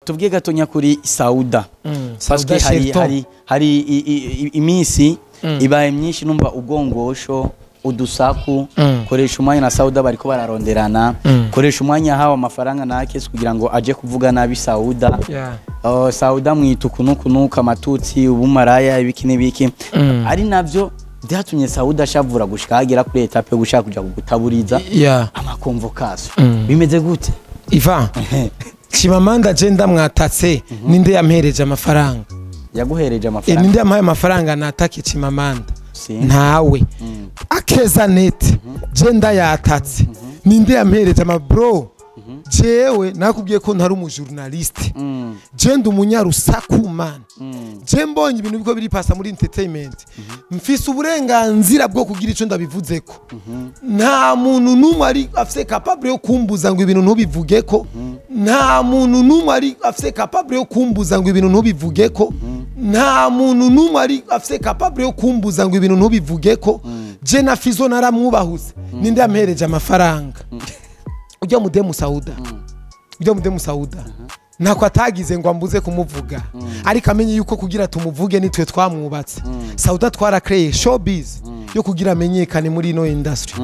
Tuvuge gatonya kuri Sauda. Parce que Sauda hari Shelton. hari iminsi ibaye myinshi numva ugongosho udusaku. Koresha umwanya na Sauda bariko bararonderana. Koresha umwanya hawe amafaranga na Akes kugira ngo aje kuvuga nabi Sauda. Sauda mwita ukunukunuka amatutsi, ubumaraya, ibiki n'ibiki. Ari navyo byatumye Sauda ashavura gushika agera kuri étape yo gushaka kuja kugutaburiza ama convocation. Bimeze gute? Ivan Chimamanda, je ndamwatatse, ninde yampereje amafaranga? Yaguhereje amafaranga? Ninde yampaye amafaranga natake Chimamanda? Si. Ntawe. Akeza net, je ndayatatse, ninde yampereje ama bro? Jewe nakubwiye ko ntari umu journaliste. Je ndi umunyarusaku, man. Je mbonye ibintu biko biri pasa muri entertainment, mfise uburenganzira bwo kugira ico ndabivuzeko. Nta muntu n'umwe ari afise capable yo kumbuza ngo ibintu ntubivugeko. Nta muntu n'umwe ari afise capable yo kumbuza ngo ibintu ntubivugeko. Nta muntu n'umwe ari afise capable yo kumbuza ngo ibintu ntubivugeko. Je na Fizo naramwubahuse, ninde yampereje amafaranga? Ujya mudemu Sauda, ujya mudemu Sauda ntako atagize ngo ambuze kumuvuga, ariko amenye yuko kugira tumuvuge nitwe twamwubatse. Sauda twarakreye showbiz yo kugira amenyekane muri ino industry.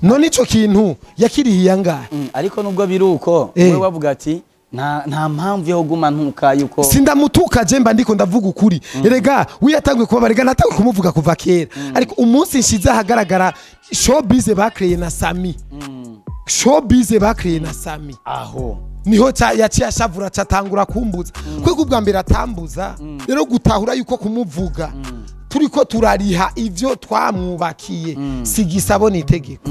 None ico kintu yakirihiye angahe? Ariko nubwo biri uko, wewe wavuga ati nta mpamvu yo kuguma ntuka yuko Sindamutuka, je mba ndiko ndavuga ukuri. Erega wiyatanguye kuba, rega natanguye kumuvuga kuva kera, ariko umunsi nshize ahagaragara showbiz bakreye na Sami, showbiz bakreye na Sami, aho niho yaciye ashavura, catangura kumbuza kwego ubwa mbere atambuza. Rero gutahura yuko kumuvuga turiko turariha ivyo twamwubakiye si gisabo, ni itegeko.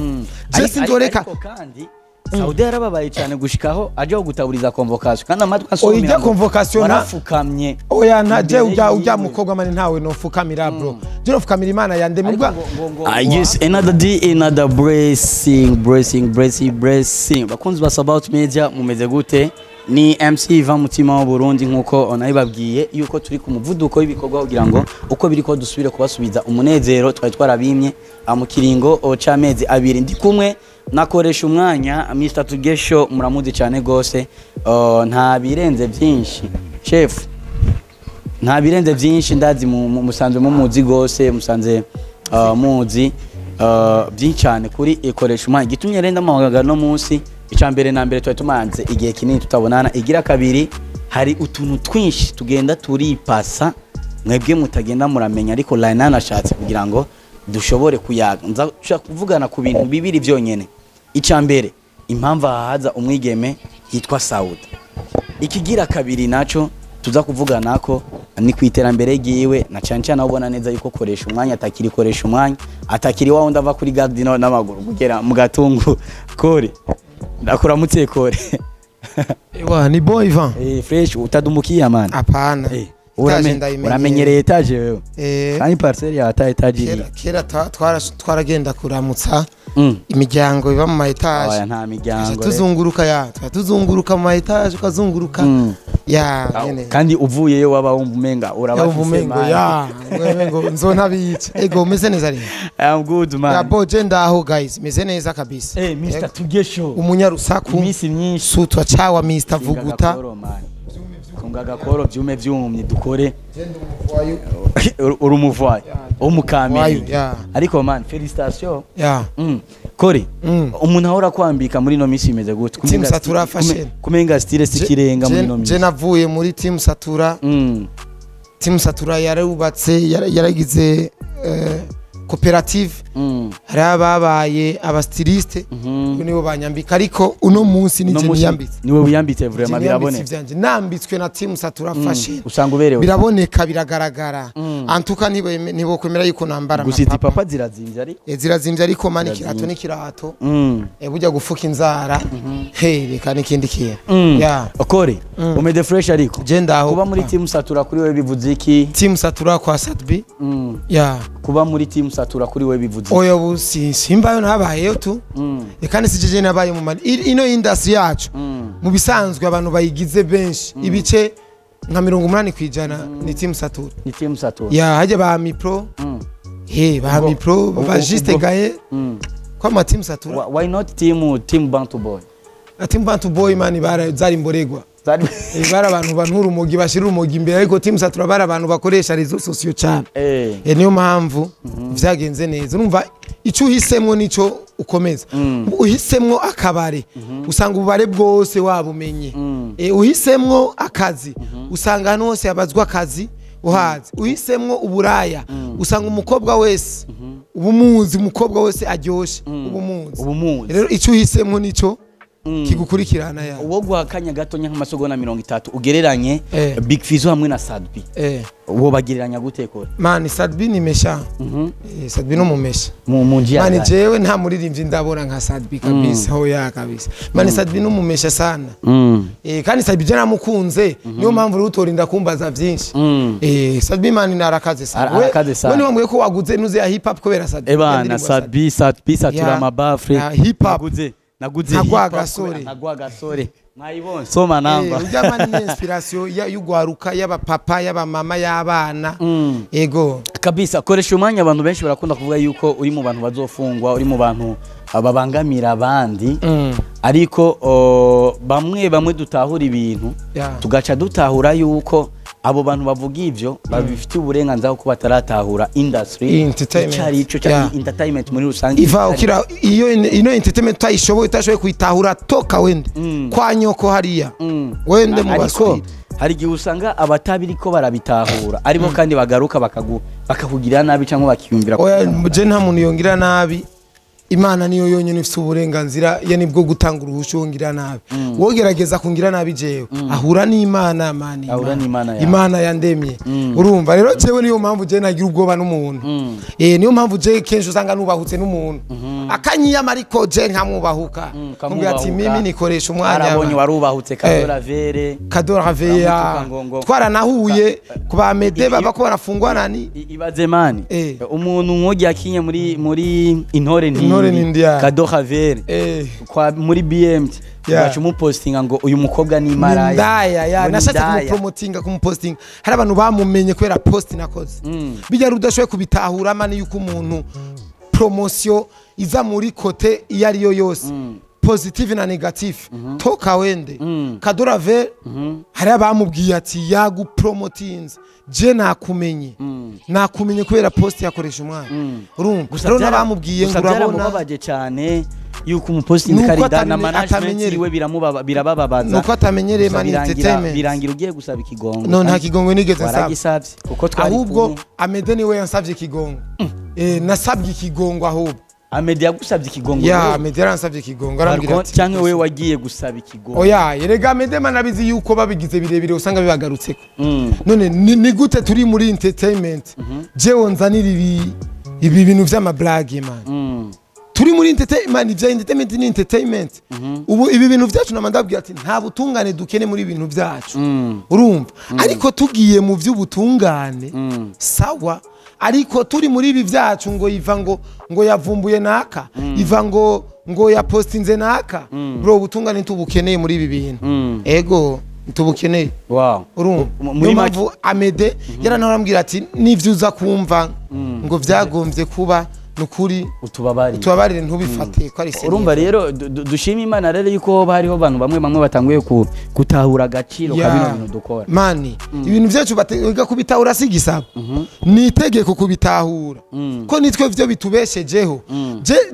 Je sinzoreka. Ariko kandi Saudi yarababaye cyane gushikaho aje gutaburiza convocation, kandi amatwi Oya, asumira ijya ngo convocation warafukamye Oya, nta je imbere ujya ujya yiwe. Mukobwa mani, ntawe nofukamira, bro. Je nofukamira Imana yandemye. Ariko Ubwa ngo yes, another day, another blessing, blessing, blessing, blessing. Bakunzi ba Sabaut Media, mumeze gute? Ni MC Ivan Mutima wa Burundi, nkuko nabibabwiye yuko turi ku muvuduko w'ibikorwa kugira ngo uko biri ko dusubire kubasubiza umunezero twari twarabimye mu kiringo c'amezi 2. Ndi kumwe nakoresha umwanya Mr Tugesho, muramuzi cyane gose. Nta birenze byinshi, chef, nta birenze byinshi. Ndazi musanzwe mumuzi gose, musanze muzi byinshi cyane kuri ikoresha umwanya. Igitumye rero ndamuhamagara no munsi, icya mbere na mbere, twari tumanze igihe kinini tutabonana. Igira kabiri, hari utuntu twinshi tugenda turipasa mwebwe mutagenda muramenya, ariko line nashatse kugira ngo dushobore kuyaga. Nza nshaka kuvugana ku bintu bibiri byonyene. Icya mbere, impamvu hahaza umwigeme yitwa Sauda. Ikigira kabiri naco tuza kuvugana ko ni ku iterambere ryiwe, na cyane cyane aho ubona neza yuko koresha umwanya atakiri koresha umwanya, atakiri wa wundi ava kuri Gardino n'amaguru kugera mu gatungu. Kore, ndakuramutse kore. Ewa, ni bon, Ivan. Eh, fresh, utadumukia man. Hapana. Eh, Étage ndayimenyereye. Uramenyereye étage wewe? Eh. Kandi parcelle ya ata étage Kera iri. Kera twaragenda kuramutsa imiryango iba mu ma étage. Oya, nta miryango rero. Tuzunguruka ya tuzunguruka mu ma étage, ukazunguruka ya nyene. Kandi uvuyeyo waba wumva umenga uraba Ya umengo ya umengo nzona bica. Ego, umeze neza rero? I'm good, man. Ya bo, je ndaho guys, meze neza kabisa. Eh, Mr Ego. Tugesho. Umunyarusaku. Iminsi myinshi. Sutwa chawa Mr Vuguta. Agakoro, man. Tunga agakoro, vyume vyumye dukore. Uri umuvwayi wo mu Kamenge. Ya. Ariko man, félicitations. Ya. Kore, umuntu ahora kwambika muri no minsi imeze gute? Team Satura Fashion. Kumenga style sikirenga muri no Je minsi. navuye muri Team Satura. Team Satura yarubatse, yaragize koperative. Hari ababaye aba styliste, nibo banyambika, ariko uno munsi Uno nije munsi niyambitse. niwe wiyambitse vraiment. Je niyambitse Biraboneka. ivyanje, nambitswe na Team Satura Fashion. Usanga uberewe. Biraboneka, biragaragara. Antuka ntibokwemera yuko nambara Gusa izi amapapa. papa zirazimvye ariko. Zirazimvye, ariko mani ikirato Zirazimvye. n'ikirato. Burya gufuka inzara, hey, reka n'ikindi kintu. Ya. Okore, umeze fresh ariko. Je ndaho. Kuba muri Team Satura kuri wewe bivuze iki? Team Satura kwa Satbi. Ya. Kuba muri Team Satura kuri wewe bivuze iki? Oya, ubu si simbayo, nabayeyo tu. Kandi si jeje nabaye mu mani ino industry yacu. Mu bisanzwe abantu bayigize benshi, ibice nka 80% ni Team Satura. Ni Team Satura. Ya, hajya ba Mipro. He ba Mipro ba Juste Gaye kwa ma Team Satura. Why not team Bantu Boy? Na Team Bantu Boy, mani, bara zari mboregwa. Bari abantu bantura urumogi, bashira urumogi imbere, ariko team Satura bari abantu bakoresha réseaux sociaux cyane. Niyo mpamvu vyagenze neza. Urumva, icyo uhisemwo nico ukomeza. Uhisemwo akabare, usanga ububare bwose wabumenye. Uhisemwo akazi, usanga ahantu hose yabazwa akazi uhazi. Uhisemwo uburaya, usanga umukobwa wese ubumuzi, umukobwa wese aryoshe ubumuzi. Ubumuzi. Rero icyo uhisemwo nico kigukurikirana ya. Uwo guha akanya gatonya nk'amasegonda 30, ugereranye Big Fizzo hamwe na Sadbi, uwo bagereranya gute kore? Mani, Sadbi ni mesha. Sadbi no mumesha. Mu njia Mani, gani? jewe nta muririmbyi ndabona nka Sadbi kabisa, hoya kabisa. Mani, Sadbi no mumesha sana. Kandi Sadbi je namukunze, niyo mpamvu rero utorinda kumbaza vyinshi. Sadbi mani narakaze sana. Arakaze sana. We niwambwiye ko waguze nuze ya hip hop kubera Sadbi. Ebana. Indirimbo ya Sadbi, Sadbi satura amabafre. Ya, hip hop. Naguze Nka hip hop Rwagasore. kubera nka Rwagasore. Mwayibonye, soma namba. Urya mani ni inspiration y'ugwaruka, y'abapapa, y'abamama, y'abana. Ego. Kabisa. Koresha umwanya, abantu benshi barakunda kuvuga yuko uri mu bantu bazofungwa, uri mu bantu babangamira abandi, ariko bamwe bamwe dutahura ibintu, tugaca dutahura yuko abo bantu bavuga ivyo babifitiye uburenganzira kuko bataratahura industry Entertainment. icari ico entertainment muri rusange. Iva ukira iyo ino entertainment utayishoboye, utashoboye kuyitahura, toka wende kwa nyoko hariya, wende mu Ariko baswahili. hari igihe usanga abatabiriko barabitahura aribo kandi bagaruka bakakugirira nabi cyangwa bakiyumvira. Oya, je nta muntu yongira nabi. Imana niyo yonyine ifite uburenganzira ye nibwo gutanga uruhusha wongira nabi. Wogerageza kungira nabi jewe ahura n'Imana mani. Ahura n'Imana yawe. Imana yandemye. Urumva rero, jewe niyo mpamvu je nagira ubwoba n'umuntu. Niyo mpamvu je kenshi usanga nubahutse n'umuntu akanyiyama, ariko je nkamwubahuka, nkubwira ati: Ukamwubahuka. "Mimi nikoresha umwanya." Arabonye warubahutse Kadora Vere. Kadora Veya. Uramutuka Twaranahuye ku ba Mede baba ko barafungwa nani. Ibaze mani, umuntu nk'ugiye akinye muri Intore Intore Ntindi, Ntindi, ya. Kadora Vere, kwa muri BMT, ugaca umupostinga ngo uyu mukobwa ni maraya. Ndaya ya. Ngo ni Nashatse indaya. kumupromotinga, kumupostinga. Hari abantu bamumenye kubera post nakoze. Bijya rero udashoboye kubitahura mani yuko umuntu promotion iza muri côté iyo ariyo yose, positive na négative, toka wende. Kadorave, hari abamubwiye ati yagupromotinze, je nakumenye, nakumenye kubera post yakoresha umwana. Urumva Gusa rero n'abamubwiye gusa ngo urabona byaramubabaje cyane yuko umupostinga Nuko karinda na management atamenyereye. yiwe birabababaza. Nuko atamenyereye Gusa mani entertainment. Birangira ugiye gusaba ikigongo. No, nta kigongo nigeze nsaba. Waragisavye kuko twari Ahubwo kumwe. Amede niwe yansavye ikigongo. Nasabye ikigongo ahubwo. Amede yagusabye ikigongo? Ya. Wewe? Amede yaransavye ikigongo, arambwira ati Cyangwa wewe wagiye gusaba ikigongo? Oya, erega Amede manabizi yuko babigize birebire usanga bibagarutseko. None ni gute turi muri entertainment, jewe nzanira ibi bintu vy'amablage man? Turi muri entertainment, ivya entertainment ni entertainment. Ubu ibi bintu vyacu nama ndabwira ati nta butungane dukene muri ibintu vyacu. Urumva, ariko tugiye mu vy'ubutungane, sawa, ariko turi muri ibi vyacu ngo iva ngo yavumbuye naka, iva ngo yapostinze naka, bro, ubutungane tubukeneye muri ibi bintu. Ego, tubukeneye. Urumva, Muri niyo mpamvu Amede yaranarambwira ati nivyo uza kumva ngo vyagombye kuba nukuri, Utubabarire. Tubabarire, ntubifate ko ari sérieux. Urumva rero, dushima Imana rero yuko hoba hariho abantu bamwe bamwe batanguye gutahura agaciro ka bino bintu dukora. Mani, ibintu vyacu batega kubitahura si igisabo, ni itegeko kubitahura, ko nitwe vyo bitubeshejeho.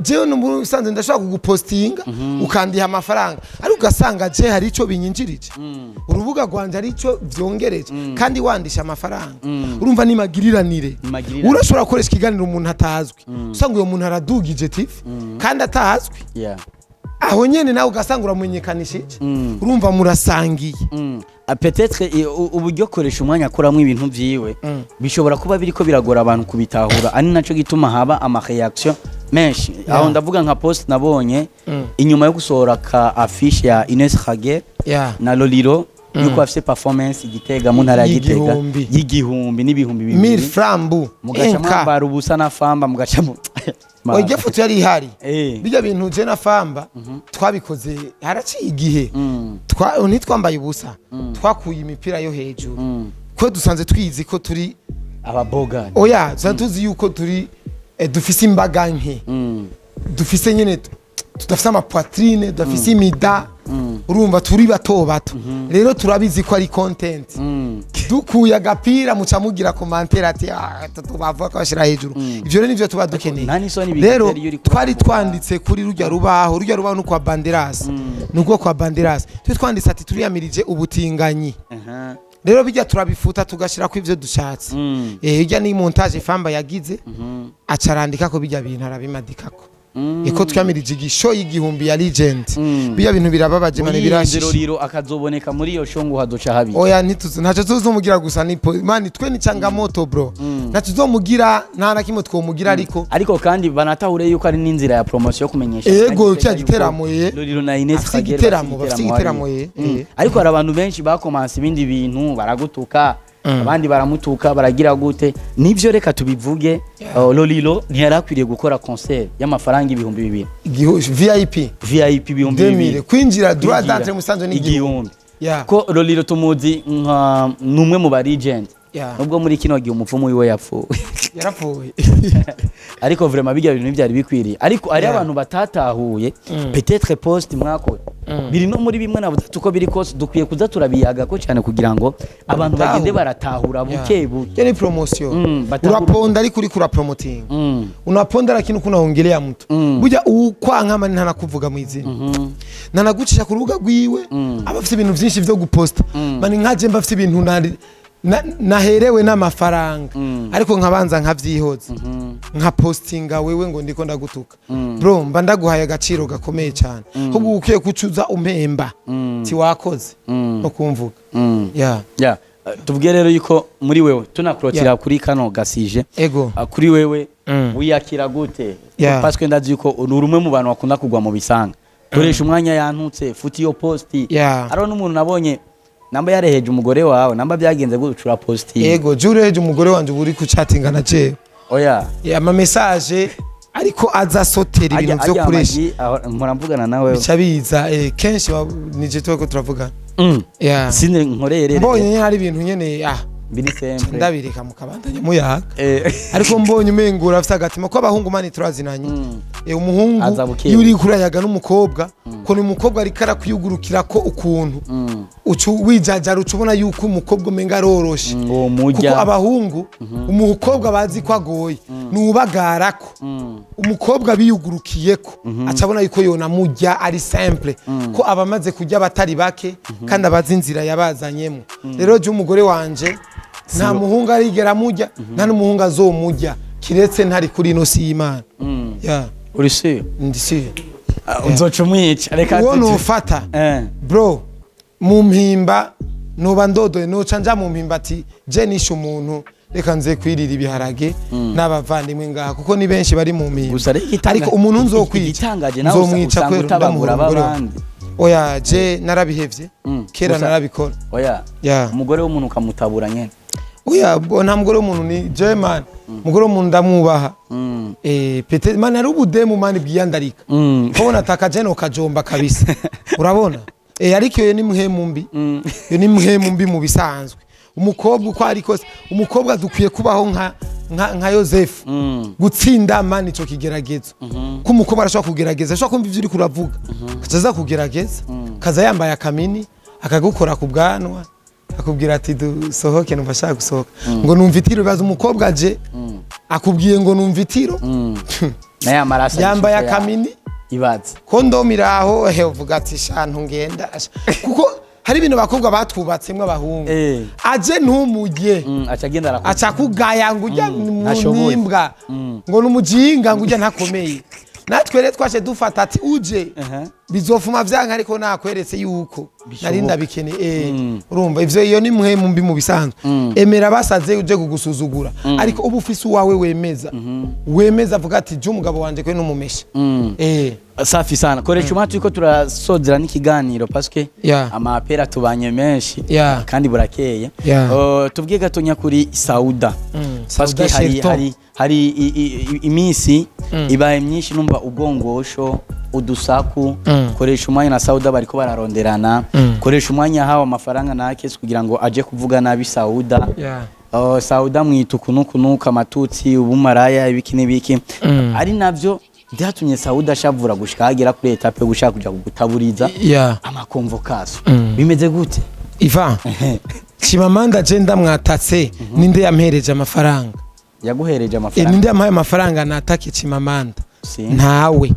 Jewe n'ubusanzwe ndashobora kugupostinga ukandiha amafaranga, ariko ugasanga je hari ico binyinjirije, urubuga rwanje hari ico vyongereje, kandi wandisha amafaranga. Urumva, ni magiriranire. Ni magirirane. Urashobora gukoresha ikiganiro umuntu atazwi, usanga uyo muntu aradugije TV kandi atazwi. Aho nyene nawe ugasanga uramenyekanishije. Urumva, murasangiye. Peut-être uburyo koresha umwanya akoramo ibintu vyiwe bishobora kuba biriko biragora abantu kubitahura, ari naco gituma haba ama réaction menshi. Aho ndavuga nka post nabonye inyuma yo gusohora ka affiche ya Ines Khage na Loliro, yuko afise performance i Gitega, mu ntara ya Gitega, Y'igihumbi. y'igihumbi n'ibihumbi 1000 bibiri, frambu mugaca enka. mwambara ubusa na famba mugaca mu Oya, foto yari ihari. Bijya bintu je na Famba twabikoze haraciye igihe. Ntitwambaye ubusa, twakuye imipira yo hejuru ko dusanze twizi ko turi ababoga. Oya, dusanze tuzi yuko turi dufise imbaga nke, dufise nyene tudafise ama poitrine, tudafise imida. Urumva turi bato bato, rero turabizi ko ari content. Dukuye agapira muca mugira commentaire ati ah, tubavuga ko bashira hejuru. Ivyo rero nivyo tuba dukeneye. Nta n'isoni Rero bigutera iyo uri twari kuravuga. twanditse kuri rujya rubaho, rujya rubaho no kwa Banderas, nubwo kwa Banderas twe twanditse ati turiyamirije ubutinganyi. Rero bijya turabifuta, tugashira ko ivyo dushatse. Ijya ni montage famba yagize, acarandika ko bijya bintu arabimadikako iko twamirije igisho y'igihumbi ya legend. Bijya bintu birababaje man, Muri birashishe. Roriro akazoboneka muri iyo show ngo hazoca habi. Oya, ntituzi, ntacyo tuzomugira, gusa ni man, twe ni changamoto bro, ntacyo tuzomugira, nta na kimwe twomugira ariko. Ariko kandi banatahure yuko ari n'inzira ya promotion yo kumenyesha. Ego, Kandi cya yuko giteramo, ye. Roriro na Ines Afise Kagere igiteramo, bafise bafise igiteramo, hariya. ye. Ariko hari abantu benshi bakomanse ibindi bintu, baragutuka, abandi baramutuka, baragira gute. Nivyo, reka tubivuge, Lolilo ntiyari akwiriye gukora concert y'amafaranga 2000. VIP. VIP ibihumbi 2000. bibiri. Kwinjira, droit Kwinjira, d'entrée musanzwe ni igihumbi. 1000. Yeah. Ko Lolilo tumuzi nka numwe mu ba legend, nubwo muri kino gihe umupfumu wiwe yapfuye. Yarapfuye. Ariko vraiment bijya bintu ntibyari bikwiriye, ariko ari abantu batatahuye peut-être post mwakoze biri no muri bimwe na butatu, ko biri kose dukwiye kuza turabiyaga ko cyane kugira ngo abantu bagende baratahura buke buke. Iyo ni promotion. Batahura. Uraponda ariko uriko urapromoting. Unaponda lakini uko unaongelea mtu. Burya ukwanka ntanakuvuga mu izina, ntanagucisha ku rubuga rwiwe, aba afite ibintu byinshi vyo guposta. Man, nkaje mba afite ibintu naherewe n'amafaranga, ariko nkabanza nkavyihoza, nka postinga wewe ngo ndiko ndagutuka, bro, mba ndaguhaye agaciro gakomeye cyane, ahubwo ukwiye kucuza umpemba tiwakoze no kumvuga. Yeah. Yeah. Tuvuge rero yuko muri wewe tunakurotira kuri kano gasije. Ego. Kuri wewe wiyakira gute? Yeah. Parce que ndazi yuko uri umwe mu bantu bakunda kugwa mu bisanga, koresha umwanya yantutse, futa iyo posti. Hariho n'umuntu nabonye namba yareheje umugore wawe, namba byagenze gute, ucura posti. Ego, jure umugore wanje uba uri kuchatinga na jewe. Oya. Yeah, ama message ariko aza sotera ibintu vyo Ajya kuresha. amagi, mpora mvugana nawe. Bica biza kenshi nije tweko turavugana. Yeah. Sine nkoreye rero. Mbonye nyene hari ibintu nyene biri sempre. Ndabireka mukabandanya muyaga, ariko mbonye umengo urafise agatima ko abahungu, man, turazinanye. Umuhungu Aza buke. iyo uri kurayaga n'umukobwa, ko ni umukobwa ariko arakwiyugurukira ko ukuntu ucu wijajara, uca ubona yuko umukobwa umenga aroroshe. Uwo mujya. Kuko abahungu umukobwa bazi ko agoye nubagarako, umukobwa biyugurukiyeko aca abona yuko yonamujya ari simple, ko aba amaze kurya abatari bake kandi abazi inzira yabazanyemo. Rero je umugore wanje nta muhungu arigera amujya, nta n'umuhungu azomujya kiretse ntari kuri ino si y'Imana. Yeah, Uri sûr? Ndi sûr. Ah, uzoca umwica, reka. Uwo nufata, bro, mu mpimba noba ndodoye, noca nja mu mpimba ati je nishe umuntu, reka nze kwirira ibiharage n'abavandimwe ngaha, kuko ni benshi bari mu mpimba. Gusa rero Ariko umuntu nzokwica, igitangaje nawe nzomwica usanga kwera utabagura ndamuhora umugore wawe. b'abandi. Oya, je narabihevye kera. Narabikora. Oya. Yeah. Umugore w'umuntu ukamutabura nyene. Oya, nta mugore w'umuntu, ni je man, umugore w'umuntu ndamwubaha. Peut-être man ari ubudemu, man, bwiyandarika. Ko nataka je no kajomba kabisa, urabona, ariko iyo ni muhemu mbi. Iyo ni muhemu mbi. Mu bisanzwe umukobwa uko ari kose, umukobwa dukwiye kubaho nka Yosefu, gutsinda man ico kigeragezo, ko umukobwa arashobora kugerageza, ashobora kumva ivyo uriko uravuga, kaza kugerageza, kaza yambaye akamini, akagukora ku bwanwa, akubwira ati dusohoke, numva ashaka gusohoka, ngo numva itiro. Bibaza umukobwa aje akubwiye ngo numva itiro, Naye amaraso yambaye y'ishusho yawe. akamini, Ibaze. Kondomu iraho, ehe, uvuga ati shantu ngenda, kuko hari ibintu abakobwa batwubatsemwo abahungu. Aje ntumurye. Aca agenda arakora. Aca kugaya ngo ujya Ntashoboye. nimbwa, ngo numujinga, ngo ujya ntakomeye. Natwe rero twaje dufata ati uje bizofuma vyanka, ariko nakweretse yuko nari ndabikeneye. Urumva ivyo, iyo ni muhemu mbi. Mu bisanzwe emera basaze uje kugusuzugura, ariko uba ufise uwawe wemeza, wemeza avuga ati je umugabo wanje kwe numumesha. Safi sana, koresha umwanya, turiko turasozera n'ikiganiro parce que amapera tubanye menshi kandi burakeye. Tubwiye gatonya kuri Sauda, parce que Sauda hari Shelton. hari iminsi ibaye myinshi numva ugongosho udusaku. Koresha umwanya na Sauda bariko bararonderana. Koresha umwanya hawe amafaranga na Akesi kugira ngo aje kuvuga nabi Sauda. Sauda mwita ukunukunuka amatutsi, ubumaraya, ibiki n'ibiki, ari navyo. Byatumye Sauda ashavura gushika agera kuri étape yo gushaka kuja kugutaburiza ama convocation. Bimeze gute? Ivan, Chimamanda je ndamwatatse, ninde yampereje amafaranga? Yaguhereje amafaranga? Ninde yampaye amafaranga natake Chimamanda? Sinzi. Ntawe.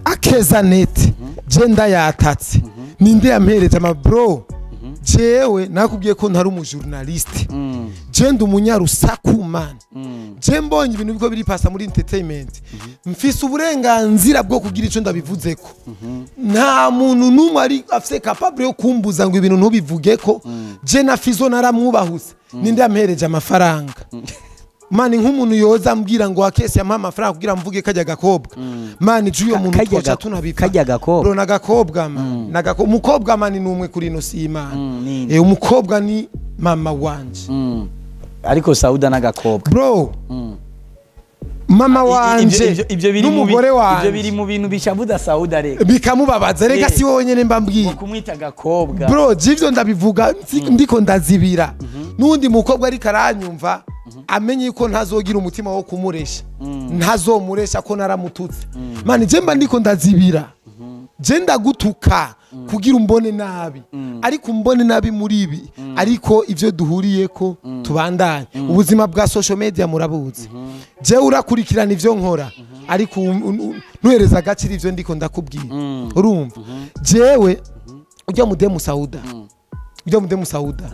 Akeza Net, je ndayatatse, ninde yampereje ama bro? Jewe nakubwiye ko ntari umujournaliste. Je ndi umunyarusaku man. Je mbonye ibintu biko biri pasa muri entertainment, mfise uburenganzira bwo kugira ico ndabivuzeko. Nta muntu n'umwe ari afise capable yo kumbuza ngo ibintu ntubivugeko. Je na Fizo naramwubahuse, ninde yampereje amafaranga? Mani, nk'umuntu yoza ambwira ngo akese yamuha amafaranga kugira mvuge kajya gakobwa, mani juyo muntu Kajya twoca tunabipfa. Kajya gakobwa. Bro, nagakobwa man, umukobwa man ni umwe kuri ino si y'Imana. Ni Umukobwa ni mama wanje. Ariko Sauda n'agakobwa. Bro, mama wanje Ivyo biri mu n'umugore ivyo wanje biri mu bintu bishavuza Sauda reka. Bikamubabaza reka. Si wowe nyene mba mbwiye. Ngo kumwita agakobwa. Bro, jivyo ndabivuga ndiko ndazibira n'undi mukobwa ariko aranyumva, amenye yuko ntazogira umutima wo kumuresha, ntazomuresha ko naramututse. Mani, je mba ndiko ndazibira. Je ndagutuka kugira umbone nabi, ariko umbone nabi muri ibi, ariko ivyo duhuriyeko tubandanye ubuzima bwa social media murabuzi. Je urakurikirana ivyo nkora, ariko ntuhereza agaciro ivyo ndiko ndakubwira. Urumva, jewe ujya mudemu Sauda, ujya mudemu Sauda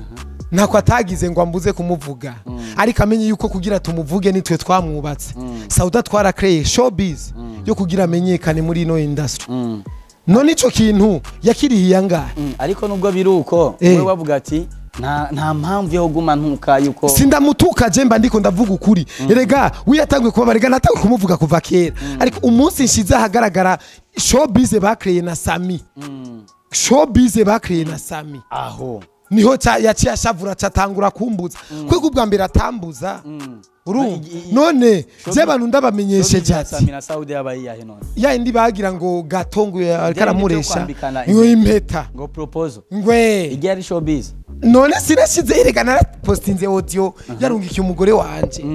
ntako atagize ngo ambuze kumuvuga, ariko amenye yuko kugira tumuvuge nitwe twamwubatse. Sauda twarakreye showbiz yo kugira amenyekane muri ino industry. None ico kintu yakirihiye angahe? Ariko nubwo biri uko, wewe wavuga ati nta mpamvu yo kuguma ntuka yuko Sindamutuka, je mba ndiko ndavuga ukuri. Erega wiyatanguye kuba, rega natanguye kumuvuga kuva kera, ariko umunsi nshize ahagaragara showbiz bakreye na Sami, showbiz bakreye na Sami, aho niho yaciye ashavura, catangura kumbuza kwego ubwa mbere atambuza. Urumva? None je abantu ndabamenyesheje ati Sami na Sauda yabaye iyahe none? Ya indi bagira ngo gatongo ariko aramuresha kwambikana ngo impeta. Ngo proposal. Ngwe. Igihe ari showbiz. None sinashize, erega narapostinze audio yarungikiye umugore wanje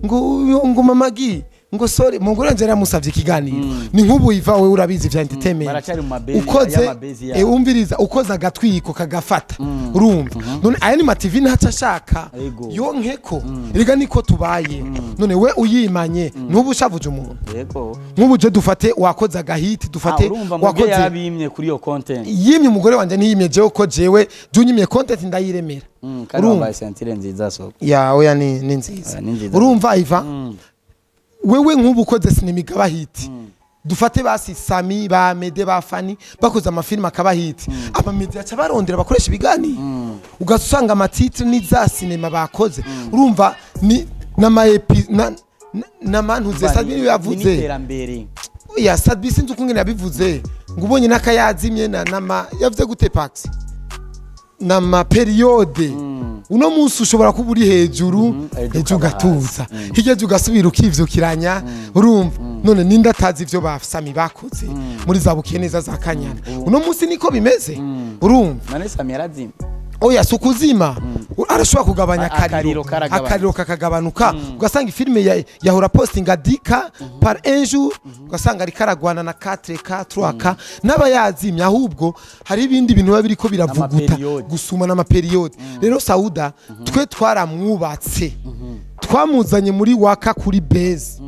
ngo mama gi, ngo sorry, umugore wanje yaramusavye ikiganiro. Ni nk'ubu iva wewe urabizi vya entertainment. Baracari mu mabezi ukoze y'amabezi yabo. Umviriza, ukoze agatwiko kagafata, urumva none aya ni ma TV ntaco ashaka Ego. yonkeko. Erega niko tubaye. None we uyimanye ntubu ushavuje umuntu? Yego. Nk'ubu je dufate wakoze agahiti, dufate Urumva mubyo wakoze yarabimye kuri iyo content. Yimye umugore wanje, ntiyimye jewe, ko jewe jya unyimye content ndayiremera. Kandi Urumva? wambaye ceinture nziza so. Ya oya, ni nziza. Ah, ni nziza. Urumva Iva, wewe nk'ubu ukoze sinema ikaba hit, dufate basi Sami ba Mede ba Fani bakoze amafilime akaba hit, amamedia aca barondera bakoresha ibiganiro, ugasanga ama titre ni za sinema bakoze. Urumva ni n'ama epi na n'amantuze Sabi yavuze. N'iterambere. Oya, Sabi sinzi ukungene yabivuze, ngo ubonye n'akayazimye na nama yavuze gute, Pax nama période. Uno munsi ushobora kuba uri hejuru, ejo ejo ukaba ugatuza, hirya ejo ugasubira ukivyukiranya. Urumva none ninde atazi ivyo ba Sami bakoze muri za bukiye neza za Kanyana? Uno munsi niko bimeze, urumva. None Sami yarazimye? Oya, si ukuzima, arashobora kugabanya Akariro akariro. karagabanuka. Akariro kakagabanuka, ugasanga ifilime yahora postinga 10K par un jour, ugasanga ariko aragwana na 4K, 3K. N'aba yazimye, ahubwo hari ibindi bintu biba biriko biravuguta N'ama période. gusuma n'ama période. Rero Sauda twe twaramwubatse, twamuzanye muri waka kuri base,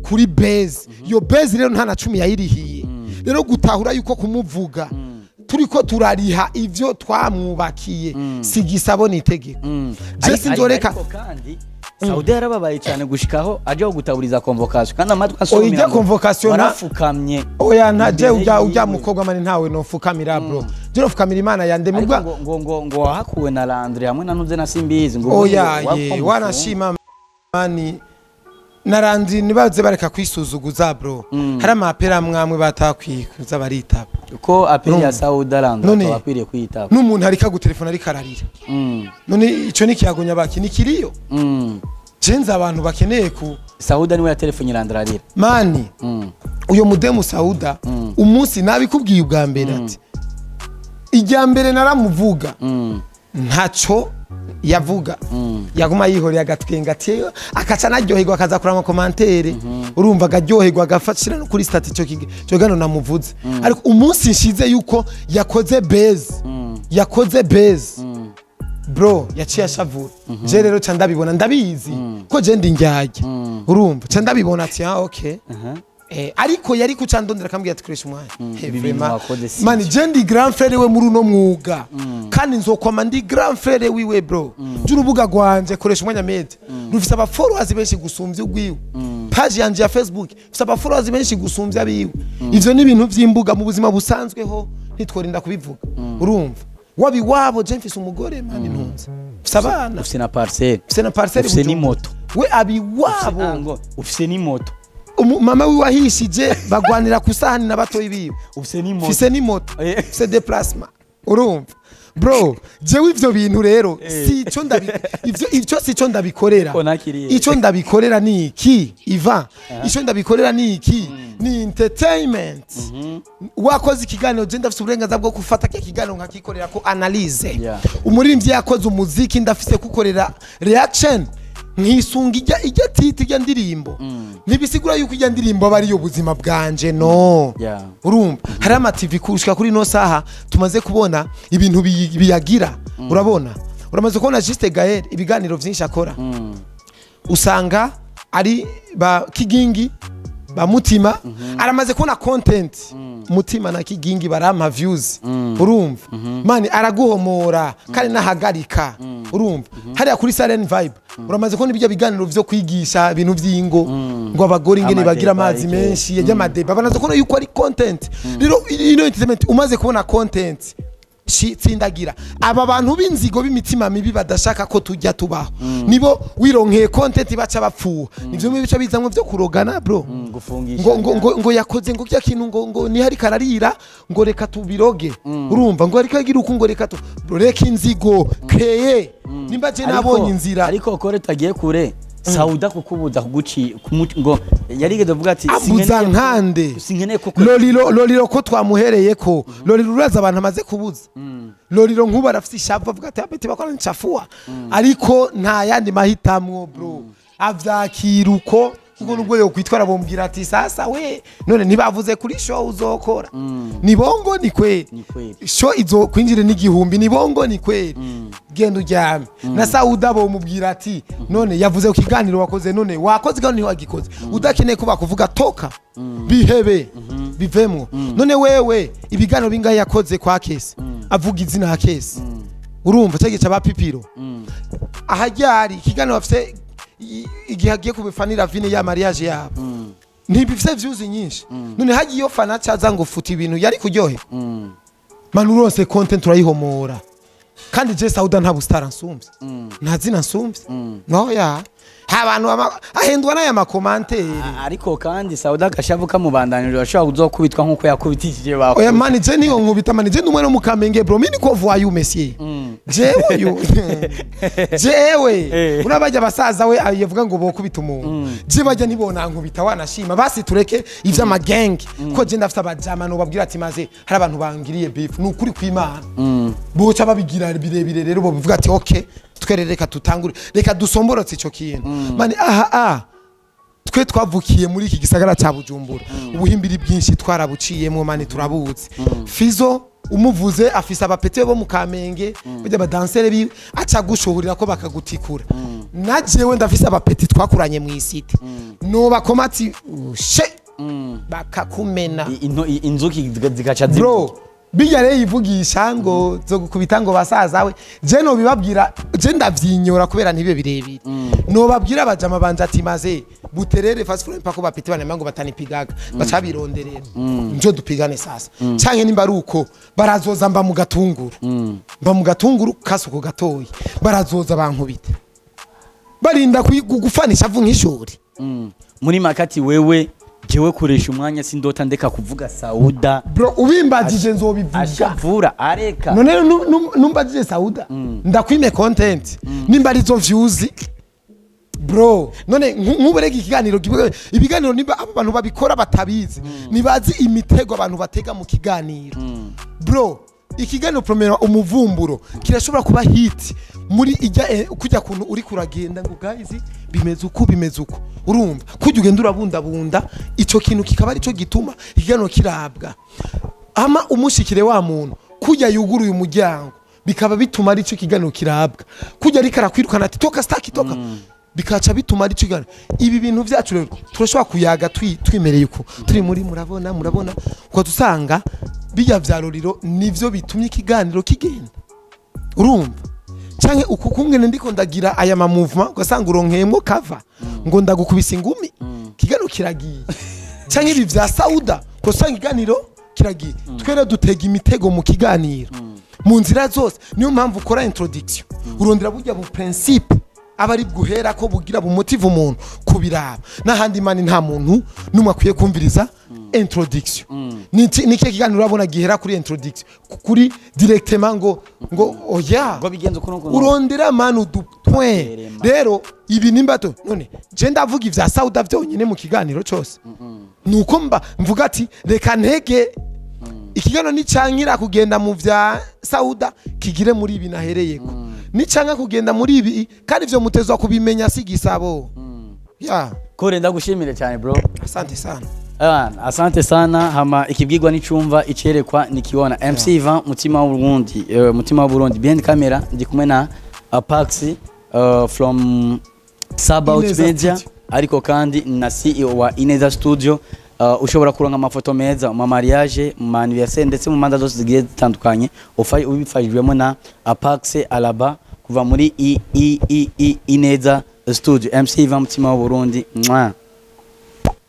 kuri base. Iyo base rero nta na cumi yayirihiye. Rero gutahura yuko kumuvuga turiko turariha ivyo twamwubakiye si gisabo, ni itegeko. Je sinzoreka. Ariko kandi Sauda yarababaye cyane gushikaho aje gutaburiza convocation, kandi amatwi Oya, asomera ijya ngo convocation warafukamye Oya, nta je imbere ujya ujya yiwe. Mukobwa mani ntawe nofukamira bro, je nofukamira Imana yandemye. Ariko Ubwa ngo wahakuwe na Landry hamwe na Ntuze na Simbizi, ngo Oya ngo ye wanashima mani narandi, nibaze bareka kwisuzuguza bro. Hari amapera mwamwe batakwikuza baritaba. Ko appel ya Urumva? Sauda Landry akaba akwiriye kwitaba. N'umuntu ariko agutelefona ariko ararira, none ico ni kiyago nyabaki? Ni kiriyo. Jenze abantu bakeneye ku Sauda niwe yatelefonye Landry arira. Mani, uyo mudemu Sauda, umunsi nabikubwiye ubwa mbere ati ijya mbere naramuvuga, ntaco. Yavuga yaguma yihoreye, agatwenga, ati akaca anaryoherwa, akaza kurama commentaire. Urumva, akaryoherwa, agafashira no kuri statut ico kiganiro namuvuze. Ariko umunsi nshize yuko yakoze buzz, yakoze buzz, bro, yaciye ashavura. Je rero ca ndabibona, ndabizi ko je ndi njyajya. Urumva, ca ndabibona ati ah, okay. Ariko yari kuca ndondera, akambwira ati koresha umwanya. Ibi bintu vraiment. wakoze si Mani, je ndi grand frère we muri uno mwuga, kandi nzokwama ndi grand frère wiwe, bro. Je urubuga rwanje koresha umwanya media rufise aba followers benshi gusumvya ugwiwe. Page yanje ya Facebook ifise aba followers benshi gusumvya abiwe. Ivyo ni ibintu vy'imbuga, mu buzima busanzweho ntitworinda kubivuga. Urumva, wabi wabo, je mfise umugore, mani, ntunze, mfise abana. Ufise na parcelle. Mfise na parcelle. Ufise Bujumbura. n'imoto. We abiwabo. Ngo ufise n'imoto. Mama wiwe ahishije bagwanira ku sahani na batoyi biwe. Ufise n'imoto. Mfise n'imoto. Mfise déplacement. Urumva, bro, jewe ivyo bintu rero si ico ndabi ivyo ivyo si ico ndabikorera. Ko nakiriye. Ico ndabikorera ni iki, Ivan? Ico ndabikorera ni iki? Ni entertainment. Wakoze ikiganiro, je ndafise uburenganzira bwo gufata kya kiganiro nkakikorera ko analyse. Umuririmbyi yakoze umuziki, ndafise kukorera reaction, nkisunga ijya titi, ijya ndirimbo. Ntibisigura yuko ijya ndirimbo aba ariyo buzima bwanje, no. Urumva, hari ama TV kushika kuri no saha tumaze kubona ibintu biyagira. Urabona, uramaze kubona Juste Gaël, ibiganiro vyinshi akora usanga ari ba Kigingi, ba Mutima. Aramaze kubona content, Mutima na Kigingi barampa views. Urumva, mani, araguhomora kandi nahagarika. Urumva, hariya kuri Silent Vibe uramaze kubona ibyo biganiro vyo kwigisha ibintu vy'ingo, ngo abagore ingene Amadeba, bagira amazi iki. menshi y'amadeba, banaze kubona yuko ari content. Rero ino entertainment, umaze kubona content tsindagira. Aba bantu b'inzigo, b'imitima mibi, badashaka ko tujya tubaho, nibo wironkeye content baca bapfuha. Nivyo bimwe bica bizamwe vyo kurogana, bro. Gufungisha. Ngo yakoze ngo kya kintu, ngo nihari kararira, ngo reka tubiroge. Urumva, ngo ariko agira uku, ngo reka tu, bro, reka inzigo kreye. Nimba je nabonye inzira. Ariko kore tagiye kure, Sauda kukubuza kuguci ngo yarigeze avuga ati Abuza nkande? Sinkeneye ko Lolilo, Lolilo ko twamuhereye ko Lolilo, uraza abantu amaze kubuza Lolilo, nkuba arafise ishavu, avuga ati apeti bakora nchafua, ariko nta yandi mahitamwo, bro. Avyakira uko, kuko nubwo yo kwitwara bombwira ati sasa we none ntibavuze kuri show uzokora, ni bongo, ni kweli? Ni kweli. Show izo kwinjira n'igihumbi, ni bongo, ni kweli? Genda uryame. Na Sauda bomubwira ati none yavuze ku kiganiro wakoze, none wakoze kandi ntiwagikoze, udakeneye ko bakuvuga, toka, bihebe, bivemwo. None wewe ibiganiro bingahe yakoze kwa kesi avuga izina ya kesi? Urumva, cyagiye ba Pipiro ahajyari ikiganiro bafise igihe agiye kubifanira vine ya mariage yabo, ntibifise views nyinshi. None hagiye iyo fana caza ngo futa ibintu, yari kuryohe? Manu, urose content urayihomora. Kandi je Sauda nta bustar ansumvye, nta zina nsumvye, no ya abantu ahendwa n'aya ma commentaires. Ariko kandi Sauda agashavu kamubandanije, ashobora kuzokubitwa nkuko yakubitishije ba Oya mani, je niyo nkubita, mani, je ndi umwana wo mu Kamenge, bro. Mimi niko voyou, monsieur. Jewe yo, jewe urabajya abasaza we yavuga ngo bokubita umuntu, je bajya nibona nkubita wanashima. Basi tureke ivy'amagenge, ko je ndafite abajama no babwira ati maze hari abantu bangiriye beef, ni ukuri kw'Imana, boca babigira birebire. Rero bo bivuga ati okay, twere reka tutangure, reka dusomborotse ico kintu, mani. Aha ah twe twavukiye muri iki gisagara cya Bujumbura, ubuhimbiri bwinshi twarabuciyemo, mani, turabuzi. Fizo umuvuze afise abapete bo mu Kamenge, burya abadansere biwe aca gushuhurira ko bakagutikura. Na jewe ndafise abapeti twakuranye mu isite, no bakoma ati she bakakumena. Inzuki zigaca Bro, bijya rero yivugisha ngo zo gukubita ngo basaza we, je no bibabwira, je ndavyinyora kubera ntibe birebire. No babwira abajama banje ati maze buterere fast food mpaka bapite banema ngo batanipigaga, baca bironderera njo dupigane sasa. Canke nimba ari uko barazoza, mba mu gatunguru, mba mu gatunguru kasuko gatoyi, barazoza bankubite, barinda gufanisha avu nk'ishuri. Muri makati wewe, jewe kuresha umwanya sindota ndeka kuvuga Sauda. Bro, ubimbajije nzobivuga. Ashavura areka. None numbajije Sauda, ndakwime content nimba arizo views, bro? None nkuberega ikiganiro ibiganiro, nimba abo bantu babikora batabizi, nibazi imitego abantu batega mu kiganiro, bro. Ikiganiro promera umuvumburo kirashobora kuba hit muri ijya kujya kuntu uri kuragenda ngo guys, bimeze uku, bimeze uku. Urumva kujya ugenda urabundabunda ico kintu, kikaba arico gituma ikiganiro kirabwa, ama umushikire wa muntu kujya yuguruye umuryango, bikaba bituma arico kiganiro kirabwa. Kujya ariko arakwirukana ati toka, staki, toka, bikaca bituma arico kiganiro. Ibi bintu vyacu rero turashobora kuyaga twimereye uko turi muri murabona murabona, uko dusanga bijya vya roriro nivyo bitumye ikiganiro kigenda. Urumva, canke uku kungene ndiko ndagira aya ma mouvement, ugasanga uronkeyemwo kava ngo ndagukubisa ingumi, ikiganiro kiragiye. Canke ibi vya Sauda, ugasanga ikiganiro kiragiye. Twere dutega imitego mu kiganiro mu nzira zose. Niyo mpamvu ukora introduction, urondera burya bu principe aba ari bguhera ko bugira bumotive umuntu kubiraba. N'ahandi mani nta muntu numwe akwiye kumviriza introduction. Ni ikihe kiganiro urabona gihera kuri introduction, kuri directement ngo oya? Ngo bigenze uko nuko. Urondera mani udu point. Erema. Rero ibi nimba to none je ndavuga ivya Sauda vyonyine mu kiganiro cose, nuko mba mvuga ati reka ntege ikiganiro nicankira kugenda mu vya Sauda, kigire muri ibi nahereyeko, nicanka kugenda muri ibi. Kandi ivyo mutezwa kubimenya, si gisabo ya. Kore, ndagushimire cyane, bro. Asante sana. Ah, asante sana. Hama ikibwirwa n'icumva, icerekwa nikiona. MC Ivan mutima w'Uburundi, mutima w'Uburundi behind camera, ndi kumwe na Pax from Sabaut Ineza Media. Studio. Ariko kandi na CEO wa Ineza Studio. Ushobora kuronka amafoto meza mu mariage, mu anniversaire, ndetse mu manza zose zigiye zitandukanye, ubifashijwemo na Apax Alaba kuva muri I I I I Ineza Studio. MC Ivan mutima w'Uburundi. Mwah.